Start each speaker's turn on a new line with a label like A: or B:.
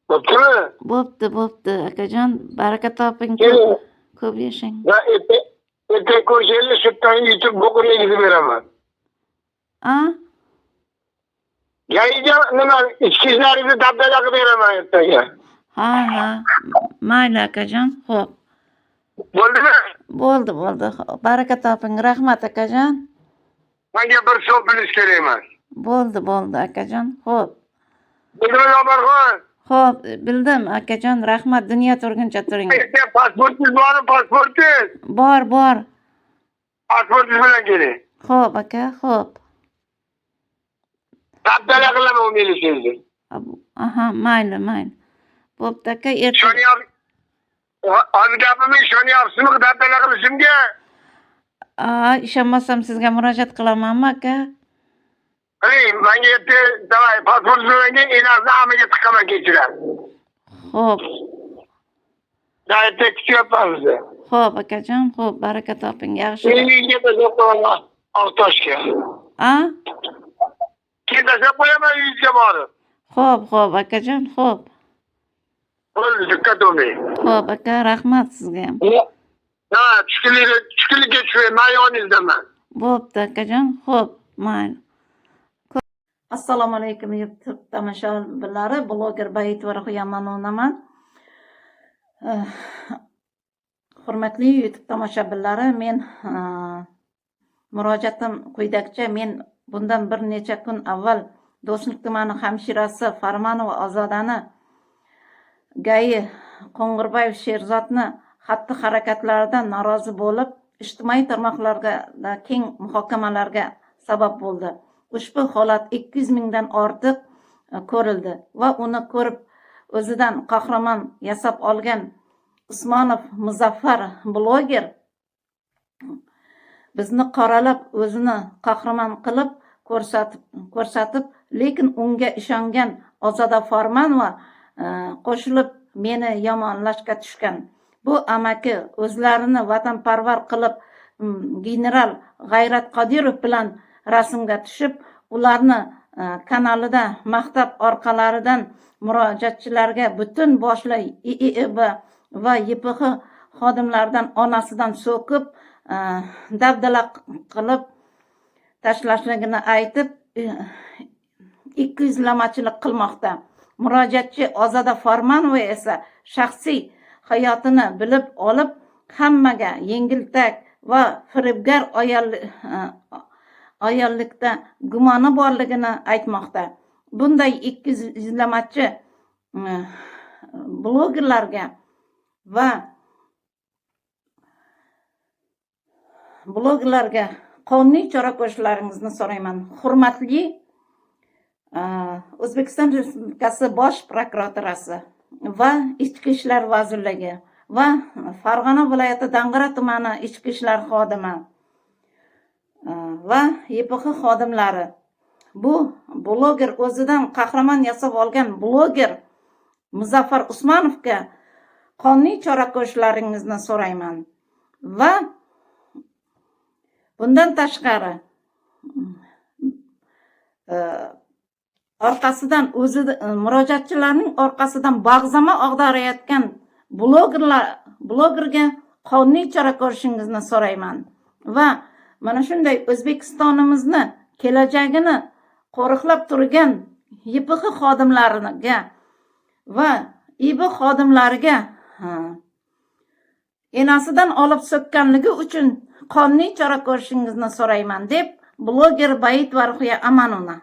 A: Bo'ptimi?
B: Bo'pti, bo'pti, akajon. Baraka toping,
A: Keling.
B: Ko'p yashang.
A: Va erta ko'rishaylik, shu yerdan yutib bo'qini yegizib beraman.
B: A?
A: Yangiga nima ichki ishlaringizni dabdala qilib beraman ertaga.
B: Ha, ha. Mayli, akajon. Xo'p.
A: Bo'ldimi?
B: Bo'ldi, bo'ldi. Baraka toping. Rahmat, akajon.
A: Menga bir so'm pulingiz kerak emas.
B: Bo'ldi, bo'ldi, akajon. Xo'p.
A: Bo'ldimi, Lobarxon?
B: Xo'p, bildim, akajon. Rahmat. Dunyo turguncha turing.
A: Erta pasportingiz bormi, pasportingiz?
B: Bor, bor.
A: Pasportingiz bilan keling.
B: Xo'p, aka, xo'p.
A: Dabdala qilaman u militsiyangizni.
B: Aha, mayli, mayli. Bo'pti, aka, erta
A: Ishonyapsiz? Hozir gapimga ishonyapsizmi dabdala qilishimga?
B: A, ishonmasam sizga murojaat qilamanmi, aka?
A: Qiling, menga erta давай pasportingiz bilan keling, enasini amiga tiqaman kechiradi.
B: Xo'p.
A: Erta kutyapman sizni.
B: Xo'p, akajon, xo'p, baraka toping. Yaxshi.
A: Uyingizga tashlab qo'yaman Oqtoshga.
B: A?
A: Keyin tashlab qo'yaman uyingizga borib.
B: Xo'p, xo'p, akajon, xo'p.
A: Bo'ldi, diqqat bo'lmang.
B: Xo'p, aka, rahmat sizga ham.
A: Ha, tushkunlikka tushmang, men yoningizdaman.
B: Bo'pti, akajon, xo'p, mayli. Assalomu alaykum, YouTube tomoshabinlari, bloger Bayitova Ruhiya Manonaman. Hurmatli YouTube tomoshabinlari, men murojaatim quyidagicha. Men bundan bir necha kun avval Do'stlik tumani hamshirasi Farmonova Ozodani GAI Qo'ng'irboyev Sherzodni xatti harakatlaridan norozi bo'lib, ijtimoiy tarmoqlarda keng muhokamalarga sabab bo'ldi. Ushbu holat 200 mingdan ortiq ko'rildi va uni ko'rib o'zidan qahramon yasab olgan Usmonov Muzaffar bloger bizni qoralab, o'zini qahramon qilib ko'rsatib, lekin unga ishongan Ozoda Farmonova qo'shilib meni yomonlashga tushgan. Bu amaki o'zlarini vatanparvar qilib, general G'ayrat Qodirov bilan rasmga tushib, ularni kanalida maqtab, orqalaridan murojaatchilarga butun boshli IIB va YPX xodimlaridan onasidan so'kib, dabdala qilib tashlashligini aytib, ikkiyuzlamachilik qilmoqda. Murojaatchi Ozoda Farmonova esa shaxsiy hayotini bilib olib, hammaga yengiltak va firibgar ayollikda gumoni borligini aytmoqda. Bunday ikkiyuzlamachi blogerlarga va blogerlarga qonuniy chora ko'rishlaringizni so'rayman. Hurmatli O'zbekiston Respublikasi Bosh prokuraturasi va Ichki ishlar vazirligi va Farg'ona viloyati Dang'ara tumani ichki ishlar xodimi va YPX xodimlari, bu bloger o'zidan qahramon yasab olgan bloger Muzaffar Usmonovga qonuniy chora ko'rishlaringizni so'rayman. Va bundan tashqari orqasidan o'zi murojaatchilarning orqasidan bag'zama ag'darayotgan blogerga qonuniy chora ko'rishingizni so'rayman. Va mana shunday O'zbekistonimizni kelajagini qo'riqlab turgan YPX xodimlariga va IB xodimlariga enasidan olib so'kkanligi uchun qonuniy chora ko'rishingizni so'rayman, deb bloger Bayitova Ruhiya Amanovna.